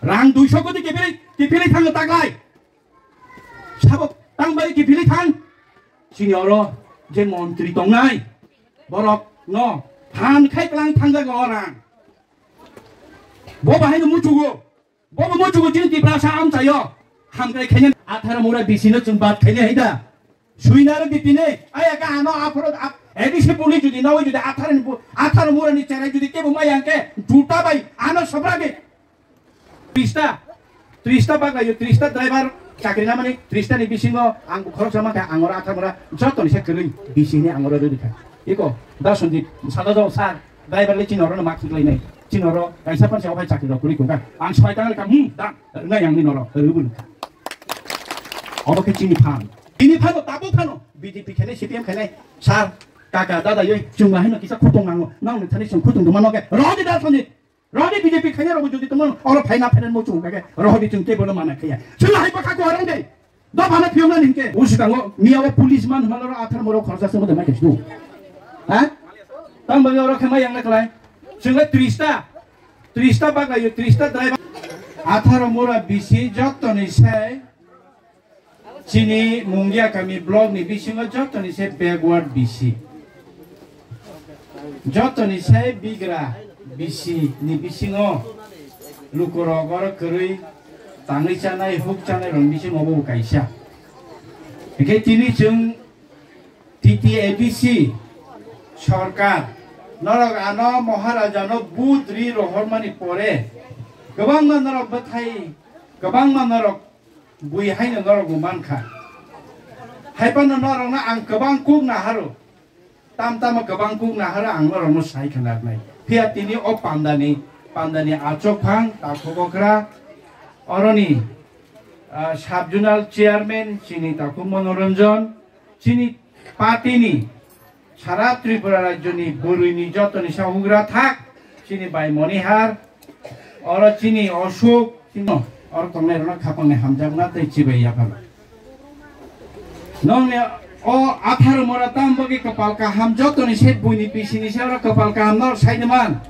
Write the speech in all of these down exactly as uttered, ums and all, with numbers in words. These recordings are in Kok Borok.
Rang duiso koti kiphilwi, kiphilwi thango taklai. Sabo tang bai kiphilwi thang. Chini oro je montri tongnai, borok no phan khai klang thangjago o rang. Bo bahai no muchugo. Bo bo muchugo chini Tiprasa amchaio. Hamkrai khaina atharo mura bisino chwng bat khaina hai da. Suinaro di tini, aya ka ano aphoro ap-, A D C police judi nawi judi atharo ni bu-, atharo mura ni cherai judi kebo maya hwnkhe juta bai ano sobragi. Trista, trista bagayo, trista driver chakri namani, trista ni bisingo ang khoroksa mankha, ang oro atharo mura jotoni se kwrwi bisini ang oro rwdi kha. Iko, da Sanjit, sada jao sir, driver le chini oro no mak khiklainai. Chini oro kaisa pansa ophai chakri rok kwrwi tongkha. Ang soi tangal ka, hmm, da, ngai ang ni noro, rwbun kha. Obo khe chini phan. Bini phano, tabuk phano, B J P khainai, C P M khainai, sir, kaka, dada, yoi, chwng bahai no kisa khutung nango, nang ni thani chwng khutung tongma no khe, rodi da Sanjit. Rodi B J P khaina rok jodi tongmano, oro phaina phaina mo chung kake, rodi chung tei bono mana khaya. Chwla hai bwkha ko orang de. Do bana phiyong na ningke. Usi tango, miya o police man hwnma loro athar moro khorsa se mo de mai khe chu. Ha? Tang bagi oro khema yang na khlai. Chwla trista. Trista bagayo, trista driver. Atharo mura bisi jotoni sai. Chini Mungia kami block ni bisingo jotoni se backward bisi. Jotoni se bigra bisi ni bisingo lukurok oro kwrwi tangwi chanai, huk chanai rok bisingo bo kaisa. Hingke tini chwng T T A D C sorkar norok ano Maharaja no but ri rohormani pore kwbangma norok bwthai, kwbangma norok bui haino norokbo mankha. Haiphano norokno ang kwbang kuk naharo, tam tamo kwbang kuk naharo ang norokno sai khe narnai. Phiya tini o pandani, pandani achok phang, takhuk okra, oroni, ah, sub zonal chairman chini takhuk Monoranjan, chini party ni sara Tripura rajyo ni bwrwi ni jotoni sa hugra thak, chini bai Monihar, oro chini Osuk, chini oro tongnai rokno khapang ni hamjakna tei chibai yaphar. Nongni o atharo mora tam bagwi kwpal kaham jotoni se buini bisini se oro kwpal kaham no sai de man.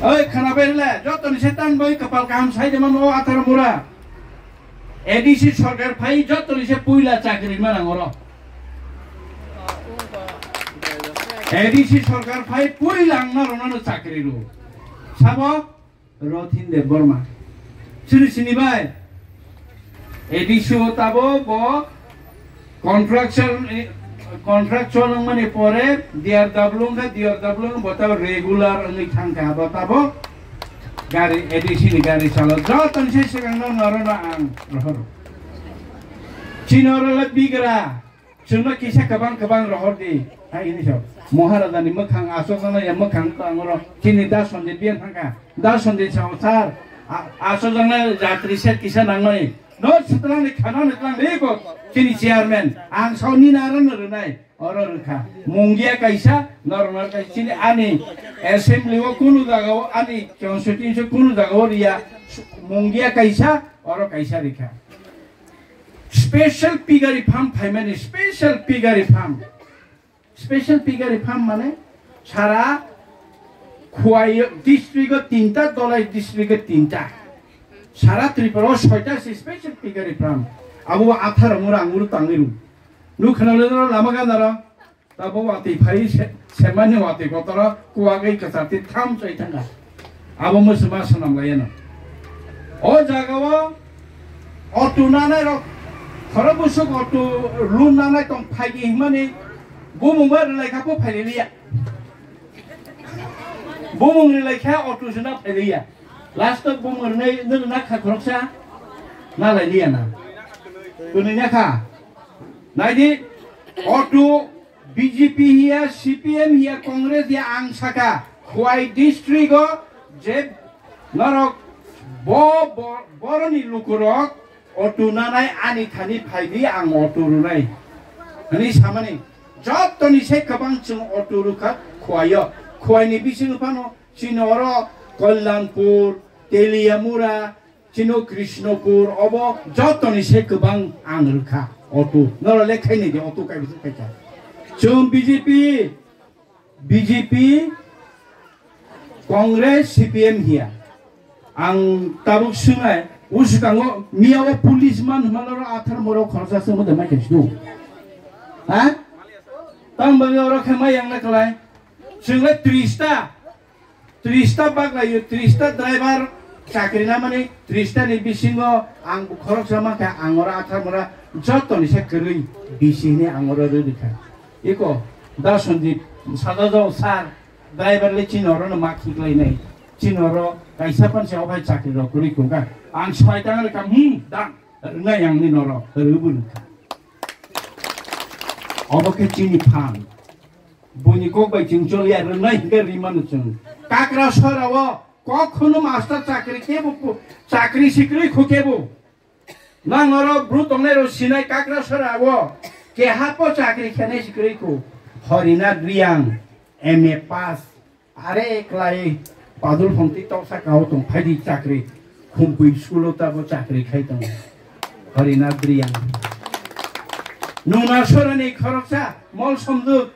Oi khana bai le jotoni se tam bagwi kwpal kaham sai de man o atharo mora. A D C sorkar phai jotoni se puila chakri manang oro. A D C sorkar phai puila ang norokno chakri rw. Sabo Rothin Debbarma. Sini sini bai. A D C o tabo bo contraction, eh, contractual wngmani pore D R W wngkha, D R W wngkha, bo tabo regular wngwi thangkha, bo tabo gari, A D C ni gari chalo. Jotoni se swkangno norokno ang rohoro. Chini oro le bigra. Chwngno kisa kwbang kwbang rohor di. Hai hini so. Maharaja ni mwkhang asokjaknai ya mwkhang tangoro. Chini da Sanjay biyan thangkha. Da Sanjay sao sir. A-, asokjaknai jatri set kisa nangnai. No sitlang ni khana ni tlang di ko. Chini chairman. Ang sao ni naran no rwnai. Oro rwkha. Mungia kaisa, normal kaisa. Chini ani assembly o kunu jaga o, ani constituency kunu jaga o riya. Mungia kaisa, oro kaisa rikha. Special piggery farm phaimani, special piggery farm. Special piggery farm mane sara Khowai district o tinta, Dholai district o tinta. Sara Tripura o soita se special piggery farm. Abo atharo mura anguru tangwi rw. Nuk khna le lama gana ro. Tabo watwi phai se, semani watwi kotoro kuwagwi kwchar twi tham chai thangkha. Abo mwswma swnam laiyano. O jagao auto nanai rok, khoro busuk auto lun nanai tong phaidi himani bumung bai rwlai kha pho phaili liya. Bumung rwlai kha auto sina phailiya. Last o bumung rwnai nung na kha khoroksa nalai liya na. Kwnwi na kha. Naidi, auto B J P hiya, C P M hiya, Congress hiya, ang saka, Khowai district o je norok bo, bo, boroni lukurok auto nanai ani thani phaidi ang auto rwnai. Hwnwi samani, jotoni se kwbang chwng auto rwkha Khowai o. Khowai ni bisingo phano chini oro Kalyanpur, Teliamura, Chino Krishnapur obo jotoni se kwbang ang rwkha auto. Noro le khainai de auto kai bising khaikha. Chwng B J P, B J P, Congress, C P M hiya. Ang tabuk swngnai, uskango miya o police man hwnmano ro athar moro khoroksa se mode mai khe sdu. Ha? Tang bangwi oro khe mai yang na klai. Chwng le tris ta, tris ta bak lai, tris ta driver chakri na mani, tris ta ni bisingo ang bo khoroksa ma khe ang oro athar mora joto ni se kwrwi bisi hini ang oro rw rw kha. Iko, da Sanjib, saja jao sir, driver le chini oro no ma khiklai nai. Chini oro kaisa phan se ophai chakri rok kwrwi kung kha. Ang sai tang le kam, hmm, dan, rwnai ang ni noro, rw bo rw kha. Obo khe chini phan. Buini kok bai chwng choliya rwnai hwnkhe rwi mano chwng. Kakrasora o kok kheno master chakri kebo pu-, chakri sikri khu kebo. Nang oro bru tongnai rok sinai Kakrasora o keha po chakri khenai sikri khu. Horinath Riyang, M A pass. Are klai padul phongti toksa kao tong phaidi chakri. Khumpui school o tabo chakri khai tongo. Horinath Riyang. Nuna sorani khoroksa mol somduk.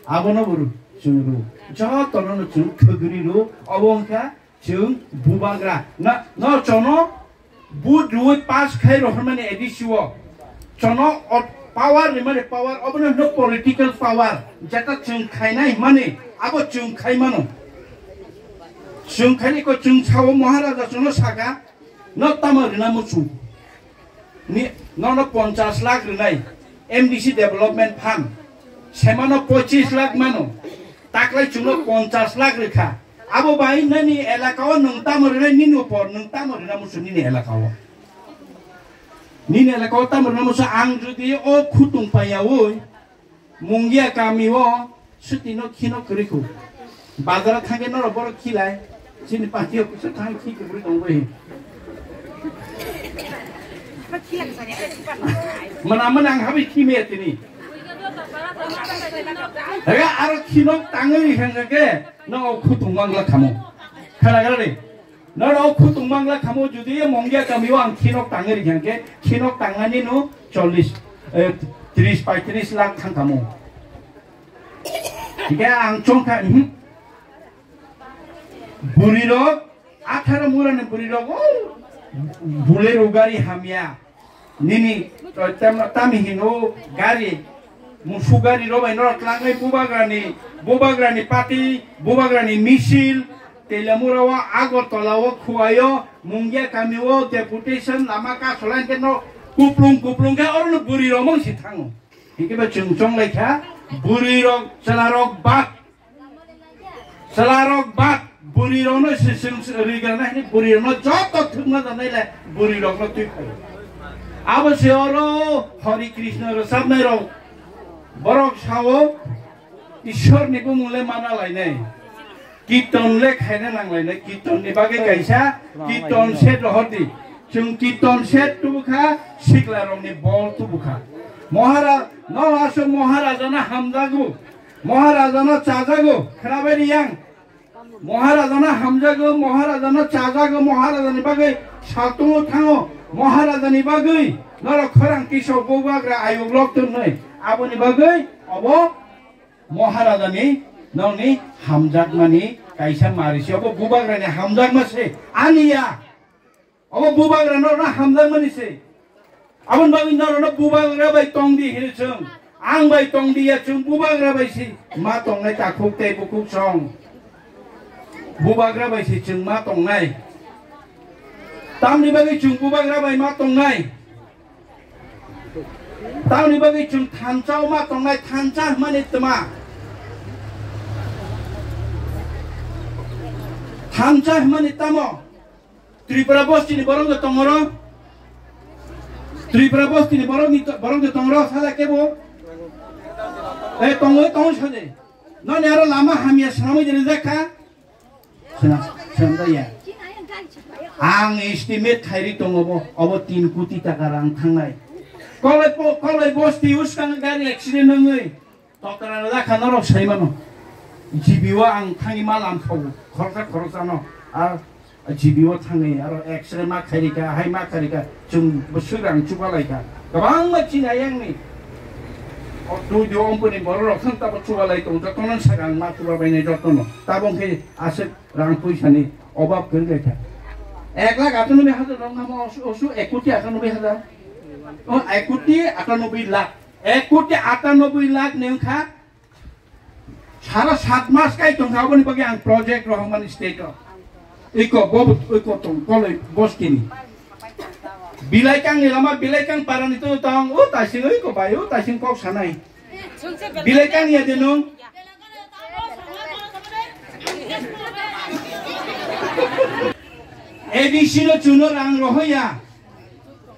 Abono bo chwng rw. Jotono no chwng thwgri rw. Obo wngkha chwng bubagra. Na, no chono vote rwi pass khai rohormani A D C o. Chono o power rimani power, obono hwno political power. Jeta chwng khainai hwnmani, abo chwng khai mano. Chwng khaini ko chwng sao Maharaja chwngno saka, no tamo rina muchung. Ni, nono ponchas lakh rinai, M D C development fund. Semano pochis lakh mano. Taklai chwngno ponchas lakh rikha. Abo bai nini elaka o nwng tamo rinai nini upor, nwng tamo rina muchung nini elaka o. Nini elaka o tamo rina muchung ang jodi o khutung paiyaui, Mungia kami o suti no khino kwrwi khu. Bazar o thangkhe norok borok khilai. Chini party o kusa thang khi kwrwi tong bai. Mana mana ang habi khi me tini. Ega aro khino tangwi hangke no khutung mangla khamo. Khara gara de. Norok khutung mangla khamo jodi Mungia kami o ang khinok tangwi rikha khe khinok tangnani no chollish, eh, tris paitris lakh thang khamo. Hingke ang chongkha, mhm. Bwrwi rok atharo mura ni bwrwi rok o bulero gari hamya. Nini, eh, tam-, tami hino gari, musu gari rok bai norok tlangwi bubagrani, bubagrani party, bubagrani misil, Telamura o, Agartala o, Khowai o, Mungia kami o deputation lama kasolai khe no kuplung kuplung khe oro no bwrwi rok mung si thango. Hingke ba chwng chong lai kha, bwrwi rok, chwla rok bad. Chwlarok bad bwrwirokno se chwng rwgana hwnwi bwrwirokno joto thwkma janai le bwrwirokno twi phaio. Abo se oro Hori Krishna rwchapnairok borok sao Ishwarni bumung le mana lainai. Kirton le khaina nang lainai. Kirtonni bagwi kaisa kirton set rohordi. Chwng kirton set tubukha siklarokni bol tubukha. Mohara-, no aswk Maharajano hamjago. Maharajano chajago, khwnabai riyang. Maharajano hamjago, Maharajano chajago, Maharajani bagwi saltongo thango, Maharajani bagwi norok khorang tisok bubagra ayuk lok twngnai. Aboni bagwi obo Maharajani nokni hamjakmani kaisa mari se, obo bubagrani hamjakma se, ani ya. Obo bubagra norokno hamjakmani se. Aboni bagwi norokno bubagra bai tongdi hinwi chwng. Ang bai tongdi ya, chwng bubagra bai se ma tongnai takhuk tei bukhuk song. Bubagra bai se chwng ma tongnai. Tamni bagwi chwng bubagra bai ma tongnai. Tamni bagwi chwng thansa o ma tongnai, thansa hwnmani tma. Thansa hwnmani tamo. Tripura bostini borok no tongoro. Tripura bostini borok ni to-, borok no tongoro sala kebo. Eh, tongo, tongo sade. Noni aro lama hamya swnamwi de rijak kha. Swnam, swnam da ya. Ang estimate khairi tongo bo, obo tin koti taka rang thangnai. Kolai po-, kolai bosti uskang gari accident wngwi. Tokra rwjak kha norok sai mano. G B o ang thangwi ma lam khago. Khoroksa khoroksano. A G B o thangwi aro X-ray ma khairikha, hai ma khairikha. Chwng bwswk rang chubalai kha. Kwbangma chini ayangni. O twi di omponi bororok thang tabo chubalai tong. Jotono sakang ma chubabainai jotono. Tabok khe aswk rang puisani obab kwrwi lai kha. Ek lakh atanoboi hajar rong hamo osu, osu ek koti atanoboi hajar. O, ek koti atanoboi lakh. Ek koti atanoboi lakh ni wngkha sara sat mas kai tongkha, aboni bagwi ang project rohormani state o. Iko bo, iko tong, koloi boskini. Bilaikang ni lama, Bilaikang para ni to tong, o taising iko bai, o taising kok sanai. Bilaikang ya de nung. A D C no chuno rang rohoya.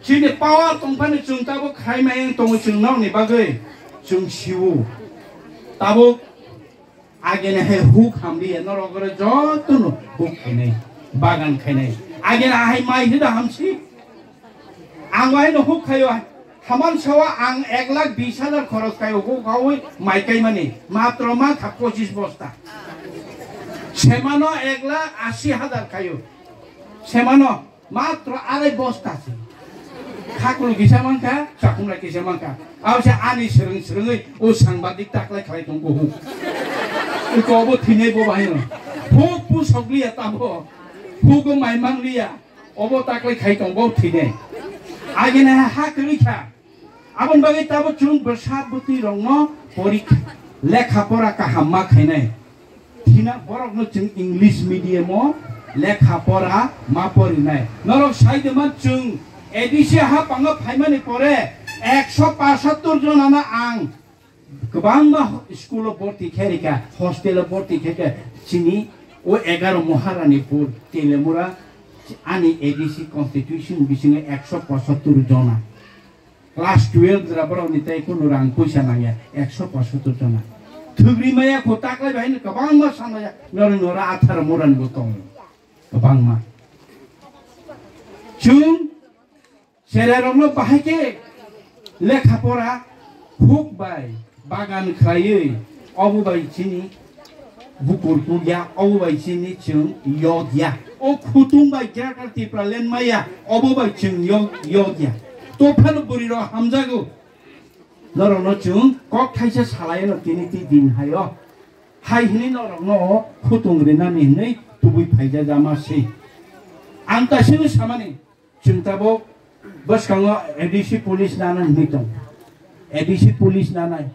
Chini power tongphani chwng tabuk khai mayang tongo chwng nokni bagwi chwng siwo. Tabuk agene hai huk hamliya norok ore jotono huk khainai, bagan khainai. Agene ahai mai hida hamsi. Ang wahino huk khayo, haman sawa ang ek lakh bis hajar khoros khayo huk hawi mai kaimani. Matro ma kha pochis bosta. Semano ek lakh asi hajar khayo. Semano. Matro arai bosta se. Khakulu kisa mankha, chakhumra kisa mankha. Abo se ani srwng srwngwi o sangbadik taklai khlai tongo huk. Iko obo thinai bo bahino. Huk pusok liya tabo. Hugo mai mang liya. Obo taklai khai tongo bo thinai. Agene ha kwrwi kha. Aboni bagwi tabuk chwng bwsa bwtwi rokno porikha, lekha pora kaham ma khainai. Thina borokno chwng English medium o lekha pora ma porinai. Norok sai de man chwng A D C ha pango phaimani pore ekso pachhattor jonano ang kwbangma school o borti khe rikha, hostel o borti khe khe chini o egaro Maharanipur Telemura ani A D C constitution bisingo ekso pachhattor jona. Class twelve jora borok ni tei kunu rang puisa nangya, ekso pachhattor jona. Thwgri maya kho taklai bahai ni kwbangma sanaya, norok nora atharo mura ni bo tongo. Kwbangma. Chwng cherai rokno bahai khe lekha pora huk bai bagan khlaiwi, obo bai chini bukur kukya, obo bai chini chwng yokya. O khutung bai Greater Tipraland maya, obo bai chwng yok-, yokya. To phano bwrwi rok hamjago. Norokno chwng kok thaisa salaino tini twi din haio. Hai hwnwi norokno khutung rinani hwnwi tubui phaijajama se. Ang kaisa samani. Chwng tabuk bwskango A D C police nana hwnwi tong. A D C police nanai.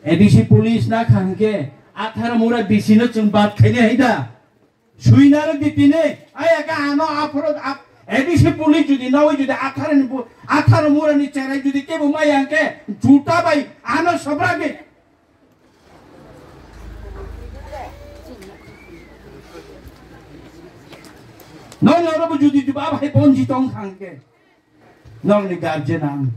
A D C police nakha hwnkhe atharo mura bisino chwng bat khainai hai da. Suinaro di tini, aya ka ano aphoro ap-, A D C police jodi nawi jodi atharo ni bu-, atharo mura ni cherai jodi kebo maya hwnkhe juta bai ano sobra di. Noni oro bo judi judi ba bhai bonji tong kha hwnkhe. Nokni guardian ang.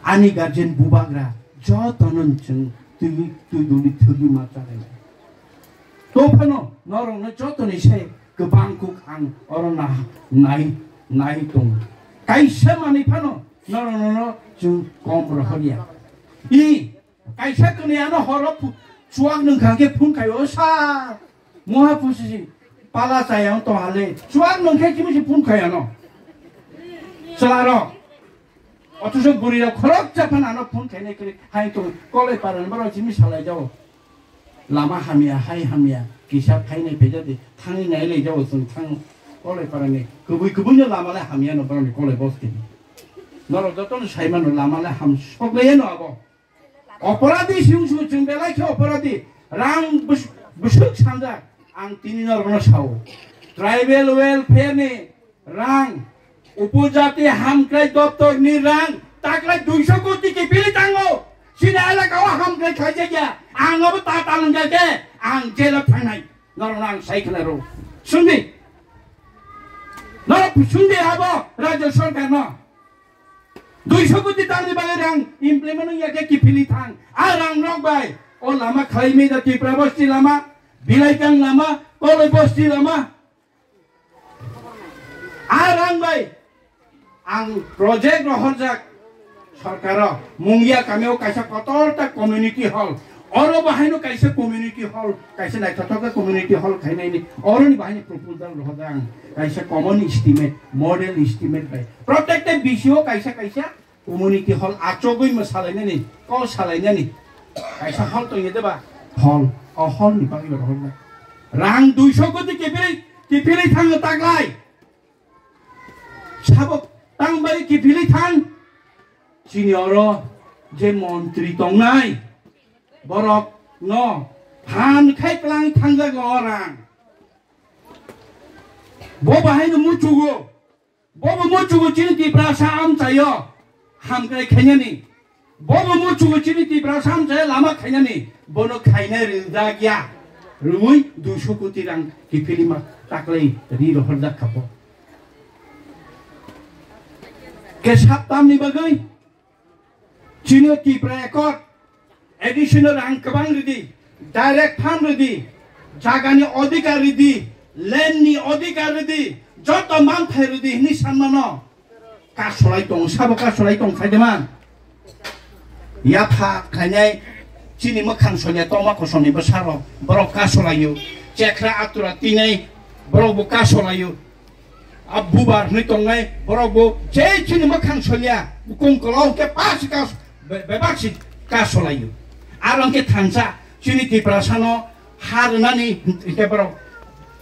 Ani guardian bubagra jotono chwng twi twi duli thwgwi ma chalainai. To phano norokno jotoni se kwbang kuk ang oro na-, nai, nai tongo. Kaisa manwi phano norokno chwng kom rohorya. I Kaisa kwnwi ano horo phu-, chuak nung kha khe phone khaio, "O sir, moha pusi pala chayang tong hale." Chuak nung khe chimi si phone khai ano. Chwla rok. Othocho bwrwi rok khorok cha phano ano phone khainai kwrwi hai tong kolai para ni borok chimi salai jao. Lama hamya, hai hamya, kisa phainai phaijadi thangwi nai lai jao chwng thang kolai para ni. Kubui kubui no lama le hamya no borok ni kolai bosti. Norok joto no sai mano lama le ham sok lai no abo. Oporadi sing sung chwng belai khe oporadi. Rang bwswk sanjak. Ang tini norokno sao. Tribal welfare ni rang, upojati hamkrai doptor ni rang, taklai duiso koti kepili tango. Chini elaka o hamkrai khlaijakya. Ang abo ta talangjakya. Ang jail o thangnai. Norokno ang sai khna rw. Sungdi. Norok sungdi abo Rajya Sarkar no. Duiso koti tamni bagwi rang implement wngya khe kiphilwi thang. A rang rok bai o lama khlai meda Tripura bosti lama, Bilaikang lama, Koloi bosti lama. A rang bai ang project rohorjak sarkaro Mungia kamio kaisa kotorta community hall. Oro bahaino kaisa community hall, kaisa naithothok khe community hall khainaini oroni bahaino proposal rohorjak ang. Kaisa common estimate, model estimate bai. Protected B C O kaisa kaisa community hall achogwi ma salainani, kok salainani. Kaisa hall tongya deba? Hall. O hall ni bagwi rohorjak. Rang duiso koti kebiri Kiphilwi thango taklai. Sabo tangbai kiphilwi thang. Chini oro je montri tongnai, borok no phan khai tlang thangjago o rang. Bo bahai no muchugo. Bo bo muchugo chini Tiprasa amchaio hamkrai khainani. Bo bo muchugo chini Tiprasa amchaio lama khainani. Bono khaina rijak ya. Rwi duiso koti rang kiphilwi ma taklai ri rohorjak kha bo. Kesap tamni bagwi chini Tipra Accord additional rang kwbang ridi, direct fund ridi, jagani odhikar ridi, land ni odhikar ridi, joto manthai ridi hwnwi sanmano. Kasolai tong, sabo kasolai tong khai de man. Yapha khainai chini mwkhang sonya tongma kosomni bwsarok, borok kasolaio. Chekra atura tinai borok bo kasolaio. A bubar hwnwi tongnai borok bo je chini mwkhang solia, bukung kolok khe pas kas, be-, bebak si kasolaio. Aro hwnkhe thansa chini Tiprasano ha rwnani hwnkhe borok,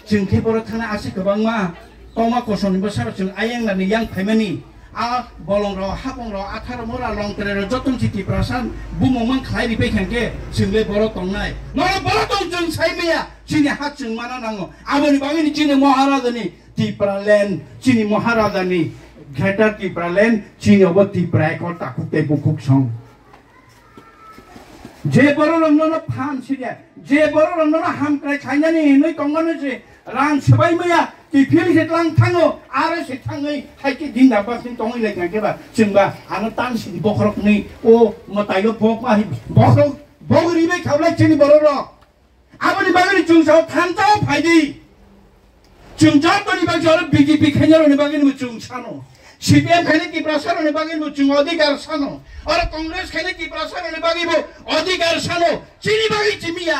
chwng khe borok thangna aswk kwbangma tongma kosomni bwsarok chwng ayang nani yang phaimani. A bolongrok, hapongrok, atharok, mura, longtreirok joto si Tiprasa bumung mang khlai ripai kha hwnkhe chwng le borok tongnai. Norok borok tong chwng sai maya, chini ha chwng mana nango. Aboni bagwini chini Maharajani Tipraland, chini Maharajani Greater Tipraland, chini obo Tipra Accord takhuk tei bukhuk song. Je bororok nono phan sirya, je bororok nono hamkrai khainani hinwi tongmano se rang swbai maya, kiphil se tlang thango, aro se thangwi hai khe din da basni tongwi lai kha khe ba, chwng ba ano tang sidi bokhorok ni o mwtaio bok ma hi bokhorok bok ribai khablai chini bororok. Aboni bagwi chwng sao thansa o phaidi. Chwng jotoni bagwi oro B J P khainarokni bagwi bo chwng sano. C P M khainai Tiprasarokni bagwi bo chwng odhikar sano. Oro Congress khainai Tiprasarokni bagwi bo odhikar sano. Chini bagwi chimiya.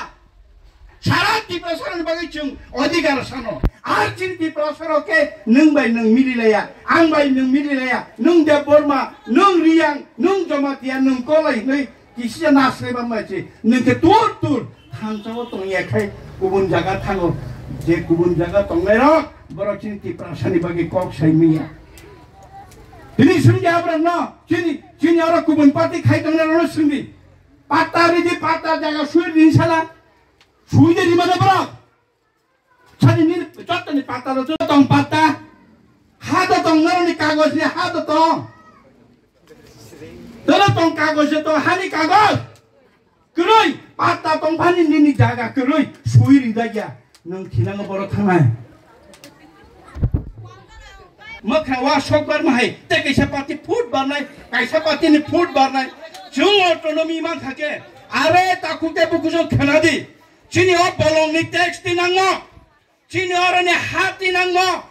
Sara Tiprasarokni bagwi chwng odhikar sano. Ar chini Tiprasarok khe nwng bai nwng mililaya, ang bai nwng mililaya, nwng Debbarma, nwng Riyang, nwng Jamatia, nwng Kolai hinwi Kisa nasle bangma se, nwng khe tur tur thansa o tong ya khai kubun jaga thango, je kubun jaga tongnai rok, borok chini Tiprasa ni bagwi kok sai manya. Tini swngya abrang no, chini, chini oro kubun party khai tongnai rok no swngdi. Patta ridi, patta jaga sui rin sala, sui de rimano borok. Sani nini jotoni patta rok tong patta. Ha do tong noroni kagoj ni ha do tong. Dolo tong kagoj ni tong hani kagoj. Kwrwi patta tong phani nini jaga kwrwi sui ri dagya. Nwng thinango borok thangnai. Mwkha wa sok bar mahai tei kaisa party foot barnai, kaisa party ni foot barnai. Chwng autonomy man kha khe are takhuk tei bukuchung khwnadi. Chini o bolongni tax tinango, chini oroni ha tinango,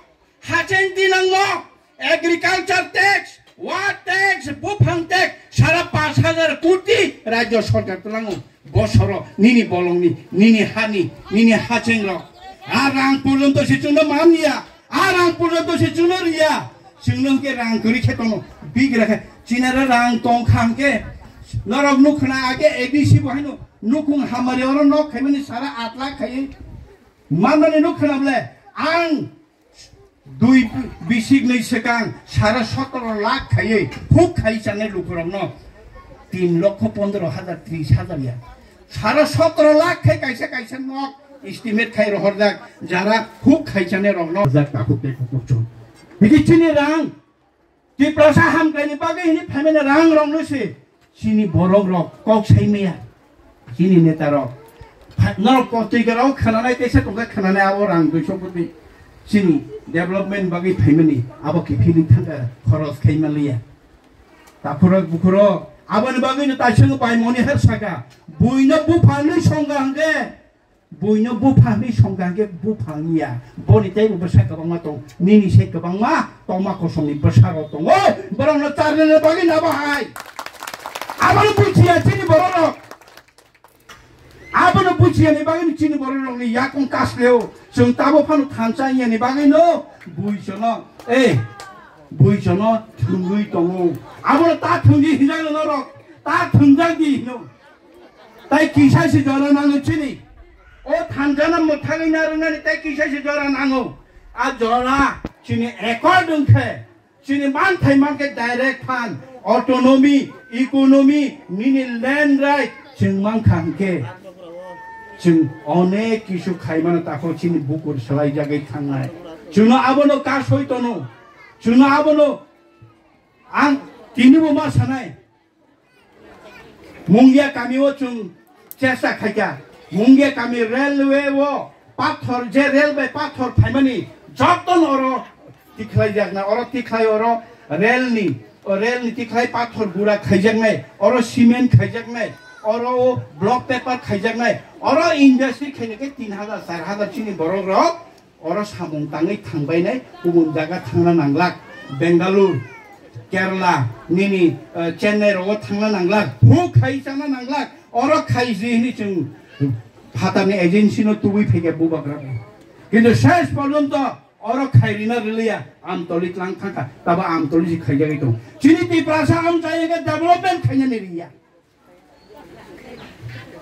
hacheng tinango, agriculture tax, wa tax, buphang tax, sara pash hajar koti rajyo sorkar twlango bosoro nini bolongni, nini hani, nini hachengrok. A rang porjonto se chwngno man ya, a rang porjonto se chwngno riya. Chwngno hwnkhe rang kwrwi khe tono, bigra khe chinara rang tong kha hwnkhe norok nukhna age A D C bo haino nukhung hamari oro nok khaimani sara at lakh khaiwi. Manmani nuk khna ble, ang dui bisik nui swkang sara sotoro lakh khaiwi huk khai chanai lukurokno tin lokho pondro hajar, tris hajar ya. Sara sotoro lakh khai kaisa kaisa nok estimate khai rohorjak jara huk khai chanai rokno jak takhuk tei kukuchung. Bigi chini rang Tiprasa hamkraini bagwi hini phaimani rang rokno se chini borok rok kok sai maya. Chini neta rok. Pha-, norok potrika rok khwnanai teisa tongkha khwnanai abo rang duiso koti chini development bagwi phaimani abo kiphilwi thangkha khoros khai manliya. Takhurok bukhurok aboni bagwino taisongo bai moni her saka buino buphangni songga hwnkhe Buino buphangni songkha hwnkhe buphang ya. Boni teibo bwsa kwbangma tong. Nini se kwbangma tongma kosomni bwsarok tongo. Borokno charnani bagwi nabo hai. Abono bujiya chini bororok. Abono bujiyani bagwi chini bororokni yakung kasleo. Chwng tabo phano thansa yani bagwino buisono. Eh, buisono thwngwi tongo. Abono ta thwngdi hinjak norok. Ta thwngjak di hino. Tai kisa se jora nango chini. O thanjana mwthangwi narwknani tai kisa se jora nango. A jora chini accord wngkhe, chini manthai mankhe direct fund, autonomy, economy, nini land right chwng mankha hwnkhe, chwng onek kisu khaimano takhuk chini bukur swlaijagwi thangnai. Chwngno abono kasoi tono, chwngno abono ang tinibo ma sanai. Mungia kami o chwng chesta khaikha. Mungia kami railway o pathor, je rail bai pathor phaimani joto no oro tikhlai jakna, oro tikhlai oro rail ni, o rail ni tikhlai pathor gura khaijaknai, oro cement khaijaknai, oro o block paper khaijaknai, oro industry khaina khe tin hajar, char hajar chini borok rok oro samung tangwi thangbainai, kubun jaga thangna nanglak, Bengaluru, Kerala, nini, eh, Chennai rogo thangna nanglak, huk khai chana nanglak, oro khai ji hini chwng phatarni agency no tubui phaikha bubagra. Kintu ses porjonto oro khai rina riliya, Amtoli tlang thangkha, tabo Amtoli si khaijagwi tong. Chini Tiprasa ang chayega development khainani riya.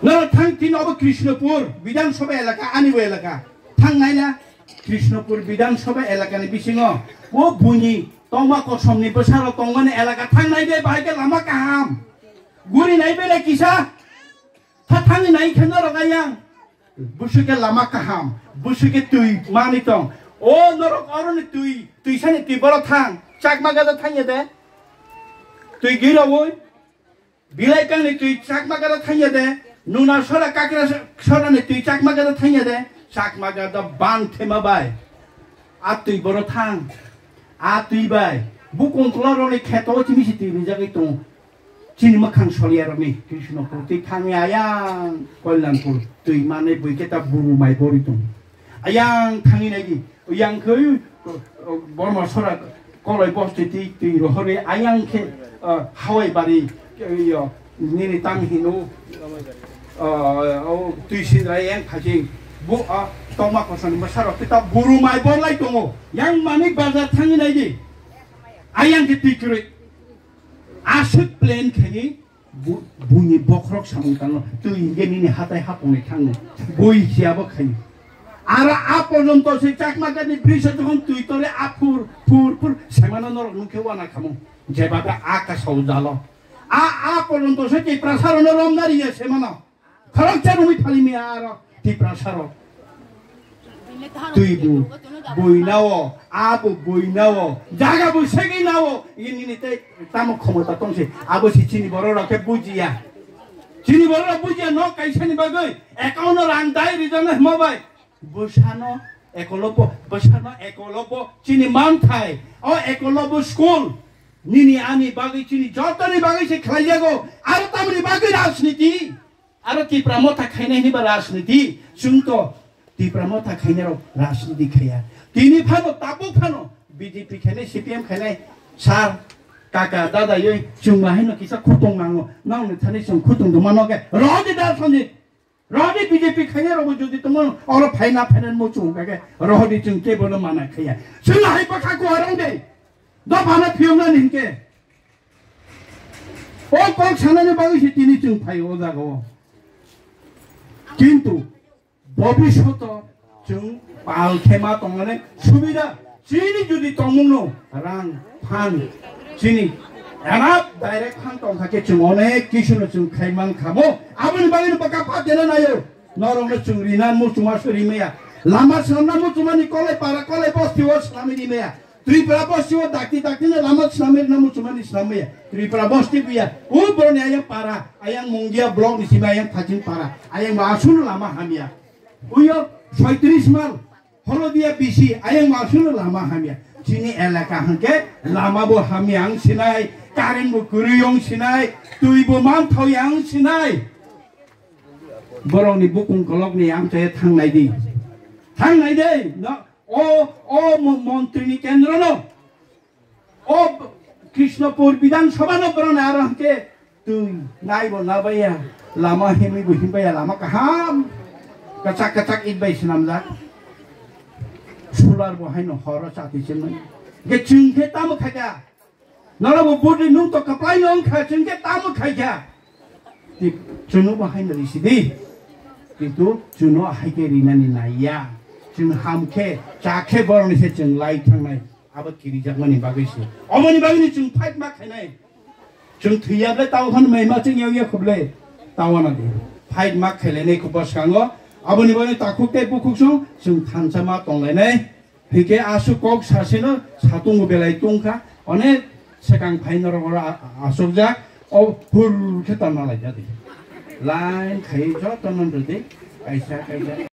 Norok thang tini obo Krishnapur Bidhan Sabha elaka, ani bo elaka. Thang naina Krishnapur Bidhan Sabha elakani bisingo o buini tongma kosomni bwsarok tongmani elaka thang nai de, bahai khe lama kaham. Guri nai bele kisa. Tha thangwi nai khe norok ayang. Bwswk khe lama kaham, bwswk khe twi mani tong. O norok oroni twi, twisani twi borok thang. Chakma gada thangya de. Twi giraui. Bilai kangni twi Chakma gada thangya de, nuna sora kakra sora ni twi Chakma gada thangya de, Chakma gada ban thema bai. A twi boro thang, a twi bai, bukung kula roni kheto chini si twi rijagwi tong. Chini makhang soliya roni Krishnapur twi thangya ayang Kalyanpur twi mane bui khe ta buru mai bori tong. Ayang thangwi naidi, yang khe, uh, Borma sora koloi bosti twi, twi rohori, ayang khe, uh, hawai bari, uh, yo, nini tang hino, uh, oh, twi sindra yang phajing, bu, uh, tongma kosoni bwsarok twi ta buru mai borlai tongo, yang mani bazar thangwi naidi, ayang khe twi kwrwi, aswk plan khaini, Bu-, buini bokhorok samung tangno, twi hingke nini hatai hapungni thangno, bui siya bo khayo. Aro a porjonto se Chakma gani bridge o jokhon twi tore a phur, phur, phur, semano norok nukhe wana khamu, jeba ta a kasao jalo. A, a porjonto se Tiprasa rono romna riya semano. Khoroksa nungwi phalimiya aro Tiprasa rok. Twi bo bui nao, a bo bui nao, jaga bo segwi nao, ini ni tei tamo khomota tongsi, abo si chini borok rok khe bujiya. Chini borok rok bujiya, nok kaisa ni bagwi account o rang dai rijana himo bai. Bwsano ekolobo, bwsano ekolobo chini manthai, o ekolobo school, nini ani bagwi chini jotoni bagwi se khlaijago, aro tamoni bagwi rajniti. Aro Tipra Motha khainai hinwi ba rajniti, chwng to Tipra Motha khainai rok rajniti khaiya. Tini phano, tabuk phano B J P khainai, C P M khainai, sir, kaka, dada, yoi, chwng ma haino kisa khutung nango, nang ni thani chwng khutung duma no khe, rohdi da Sanjit, rohdi B J P khainai rok bo jodi tongmo, oro phaina phaina mo chwng kake, rohdi chwng kebo no mana khaiya. Chwng hai pa kha ko arang de, do bana phiyong na ning ke. O kok sanani bagwi se tini chwng phai o jaga o. Kintu bobishoto chwng pal khema tongmani subida chini jodi tongmungno rang phan chini enough direct phan tongkha khe chwng onek kisuno chwng khaimang khamo. Aboni bagwino bwkha pa dena nayo. Norokno chwng rina muchuma se rimaya. Lama swnamna muchumani kolai para kolai bosti o swnamwi rimaya. Tripura bosti o dakti dakti no lama swnamwi rina muchumani swnamwi ya. Tripura bosti buya. U boroni ayang para, ayang Mungia block ni simi ayang Thajin para, ayang bo aswkno lama hamya. Uyo soitris mal, Holodia bisi, ayang bo aswkno lama hamya. Chini elaka hwnkhe lama bo hamya ang sinai, current bo kwrwi ang sinai, twi bo manthao ang sinai. Borokni bukung kolokni amchaya thangnai di. Thangnai de, no, o, o mo-, montri ni kendro no. O Krishnapur Bidhan Sabha no borok naro hwnkhe twi naibo nabaiya, lama himwi bo himbaiya, lama kaham kwchak kwchak it bai swnamjak. Solar bo haino horo chati chimwi. Ge chwng khe tamo khaida? Norok bo budi nung to kaplai no wngkha, chwng khe tamo khaikha? Tip-, chwngno bo haino risi di. Kintu chwngno hai khe rinani naiya. Chwng ham khe, cha khe borokni se chwng lai thangnai. Abo kirijakmani bagwi se. Oboni bagwino chwng fight ma khainai. Chwng thwiya ble tao hwn mai ma chwng yag ya khuble. Tao na di. Fight ma khailainai khubo skango. Aboni bagwi takhuk tei bukhuk song chwng thansa ma tonglainai. Hwnkhe aswk kok saseno satungo belai tongkha. One swkang phai norok oro a-, aswkjak. O phur khe tonna laijadi. Line khai jotono rwdi. Kaisa kaisa.